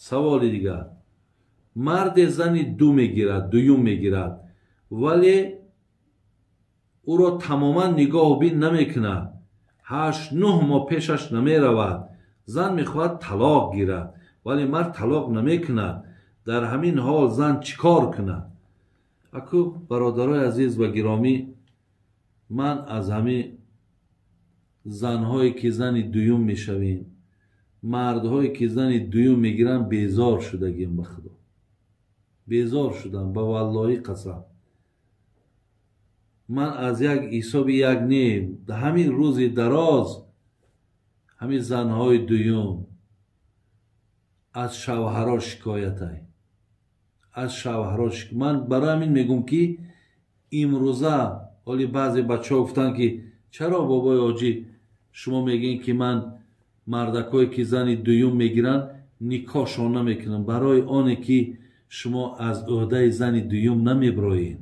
Саволи дигар. Марде зани ду мегирад, дуюм мегирад, вале ӯро тамоман нигоҳубин намекунад. 8-9 моҳ пешаш намеравад. Зан мехоҳад талоқ гирад, вале мард талоқ намекунад. Дар ҳамин ҳол зан чӣ кор кунад? Аку бародарои азиз ва гиромӣ, ман аз ҳамин занҳое ки зани дуюм мешавем, мардҳое ки зани дуюм мегиранд, безор шудагим ба Худо. Безор шудам, ба валлоҳи қасам. Ман аз як ҳисоби як не, ҳамин рӯзи дароз ҳамин занҳои дуюм аз шавҳаро шикоятай. Аз шавҳаро ман барои ҳамин мегӯм ки имрӯза ҳоли баъзе бачаҳо гуфтанд ки чаро бобои ҳоҷӣ шумо мегӯед ки ман мардакое ки зани дуюм мегиранд никоҳшон намекунам, барои оне ки шумо аз ӯҳдаи зани дуюм намеброед,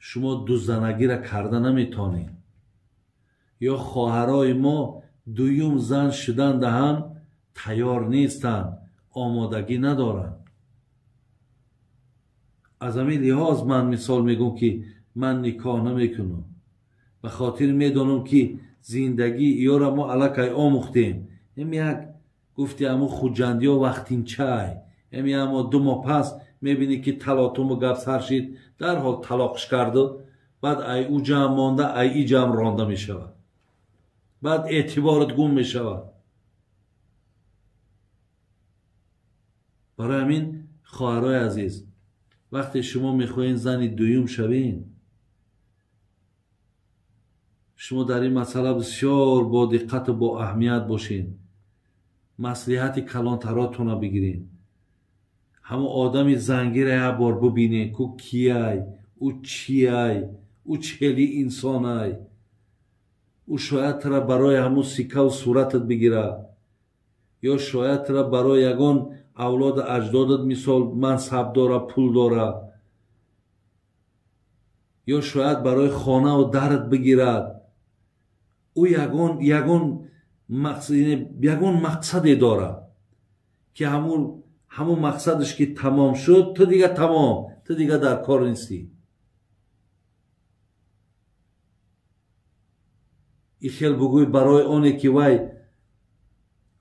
шумо дузанагира карда наметонед. Ё хоҳарои мо дуюм зан шуданда ҳам тайёр нестанд, омодагӣ надоранд. Аз ҳамин лиҳоз ман мисол мегӯм ки ман никоҳ намекунам, ба хотир медонам ки зиндагии иёра мо аллакай омӯхтем. Ем як гуфти ҳамун хуҷандиё вақтинчай, ем як мо 2 моҳ пас мебинӣ ки талотуму гап сар шид, дарҳол талоқш карду, баъд ай ӯ ҷамъ монда, ай и ҷамъ ронда мешавад, баъд эътиборат гум мешавад. Барои ҳамин хоҳарои азиз, вақте шумо мехоҳед зани дуюм шавед, шумо дар ин масъала бисёр бо диққату бо аҳамият бошед, маслиҳати калонтаротонро бигиред. Ҳамон одами зангира як бор бубинед, ку кияй, ӯ чияй, ӯ чели инсонай. Ӯ шояд тара барои ҳамун сикаву суратат бигирад, ё шояд тара барои ягон авлоду аҷдодат мисол мансаб дора, пул дора, ё шояд барои хонаву дарат бигирад. Ӯ ягон мақсаде дорад ки ҳамун мақсадаш ки тамом шуд, ту дига тамом, ту дига дар кор нестӣ. И хел бугӯй барои оне ки вай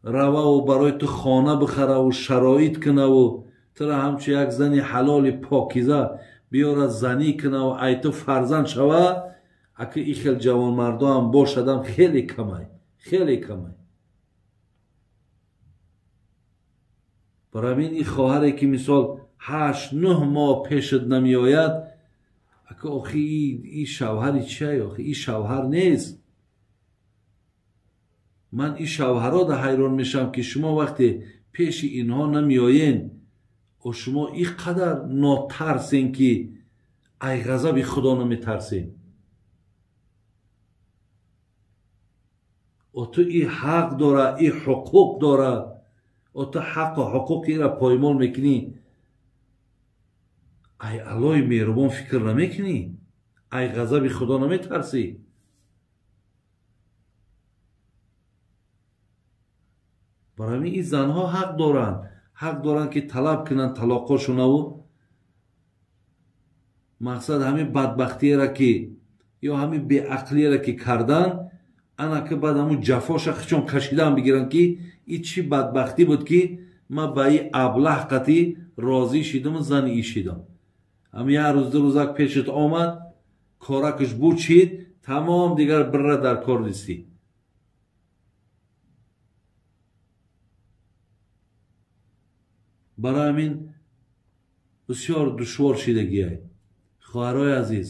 рававу барои ту хона бихараву шароит кунаву тура ҳамчун як зани ҳалоли покиза биёра занӣ кунаву ай ту фарзанд шава, аки и хел ҷавонмардоам бошадам хеле камай, хеле камай. Барои ҳамин ин хоҳаре ки мисол 8-9 моҳ пешат намеояд, ака охи ин шавҳари чиай? Охи ин шавҳар нест. Ман ин шавҳаро да ҳайрон мешавам ки шумо вақте пеши инҳо намеоен, о шумо ин қадар нотарсен ки ай ғазаби Худо наметарсен. О ту ин ҳақ дора, ин ҳуқуқ дора, о ту ҳаққу ҳуқуқи инра поймол мекунӣ, ай Аллоҳи меҳрубон фикр намекунӣ, ай ғазаби Худо наметарсӣ. Барои ҳамин ин занҳо ҳақ доранд, ҳақ доранд ки талаб кунанд талоқҳошонаву. Мақсад ҳамин бадбахтиеро ки ё ҳамин беақлиеро ки кардан, ана ки баъд ҳамун ҷафоша хичон кашидан бигиранд ки ин чӣ бадбахтӣ буд ки ман ба ин аблаҳ қатӣ розӣ шидаму зани ӣ шидам. Ҳамин як рӯз ду рӯзак пешат омад, коракаш бучид, тамом дигар бирра дар кор нестӣ. Барои ҳамин бисёр душвор шидагиай. Хоҳарои азиз,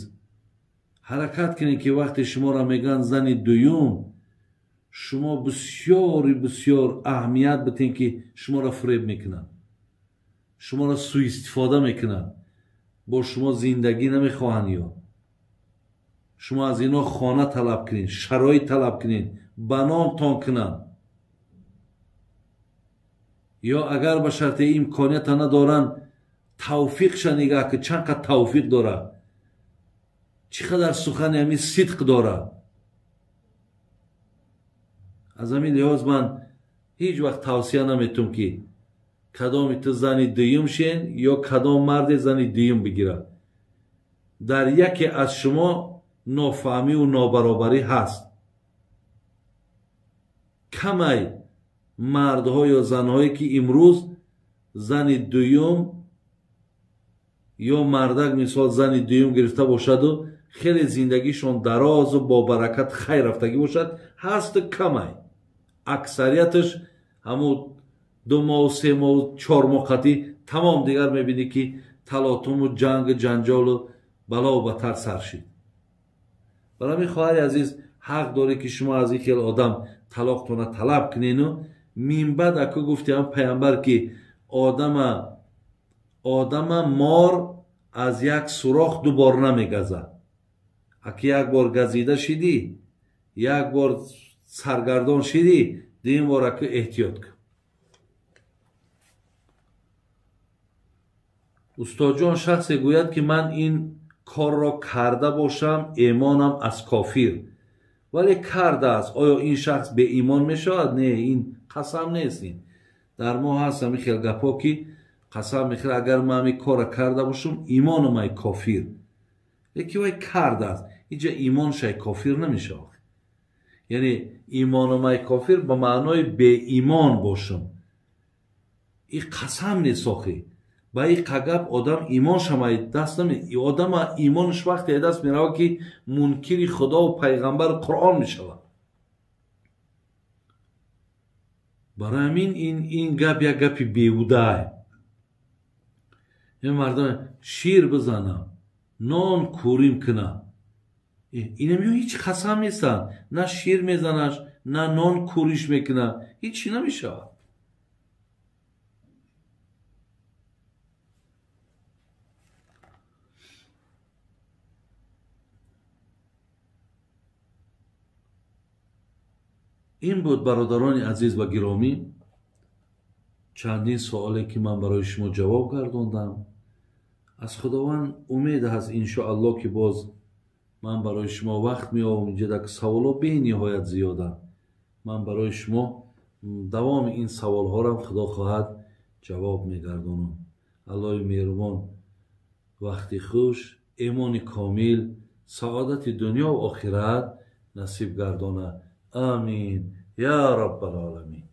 ҳаракат кунед ки вақте шуморо мегӯянд зани дуюм, шумо бисёри бисёр аҳамият битен ки шуморо фиреб мекунанд, шуморо суистифода мекунанд, бо шумо зиндагӣ намехоҳанд. Ё шумо аз инҳо хона талаб кунед, шароит талаб кунед, ба номтон кунанд. Ё агар ба шарти имконията надоранд, тавфиқша нигаҳ ки чанд қад тавфиқ дорад, чӣ қадар сухани ҳамин сидқ дорад. Аз ҳамин лиҳоз ман ҳеҷ вақт тавсия наметум ки Кадоми ту зани дуюм шен ё кадом марде зани дуюм бигирад, дар яке аз шумо нофаҳмиву нобаробарӣ ҳаст. Камай мардҳо ё занҳое ки имрӯз зани дуюм ё мардак мисол зани дуюм гирифта бошаду хеле зиндагишон дарозу бобаракат хайр рафтагӣ бошад, ҳасту камай. Аксарияташ ҳамун 2 моҳу 3 моҳу 4 моҳ қатӣ тамом дигар мебинӣ ки талотуму ҷангу ҷанҷолу балову батар сар шид. Барои ҳамин хоҳари азиз, ҳақ дорӣ ки шумо аз ин хел одам талоқтона талаб кунену минбаъд аку гуфтиам пайғамбар ки одама мор аз як сурох 2 бор намегазад. Аки як бор газида шидӣ, як бор саргардон шидӣ, дуюм бор аку эҳтиёт кун. Устодҷон, шахсе гӯяд ки ман ин корро карда бошам, эмонам аз кофир, вале кардааст, оё ин шахс беимон мешавад? Не, ин қасам нест. Ин дар мо ҳаст ҳамин хел гапҳо ки қасам мехӯрад, агар ман ҳамин корро карда бошам, имонам ай кофир. Лекин вай кардааст, инҷа имонш ай кофир намешавад. Яъне имонам ай кофир ба маънои беимон бошам, ин қасам нест охи. Ба ин қагап одам имоншам ай даст наме, одама имонш вақте ай даст меравад ки мункири худову пайғамбару қуръон мешавад. Барои ҳамин ин гап як гапи беҳудае. Ин мардум шир бизанам, нон кӯрим кунам, инам ё ҳеҷ қасам нестанд, на шир мезанаш, на нон кӯриш мекунад, ҳеҷ чӣ намешавад. Ин буд бародарони азиз ва гиромӣ чандин суоле ки ман барои шумо ҷавоб гардондам. Аз Худованд умед ҳаст иншоаллоҳ ки боз ман барои шумо вақт меёбам. Инҷа дар саволҳо бениҳоят зиёданд. Ман барои шумо давоми ин саволҳоро Худо хоҳад ҷавоб мегардонам. Аллоҳи меҳрубон вақти хуш, имони комил, саодати дунё ва охират насиб гардонад. Амин я Раббал оламин.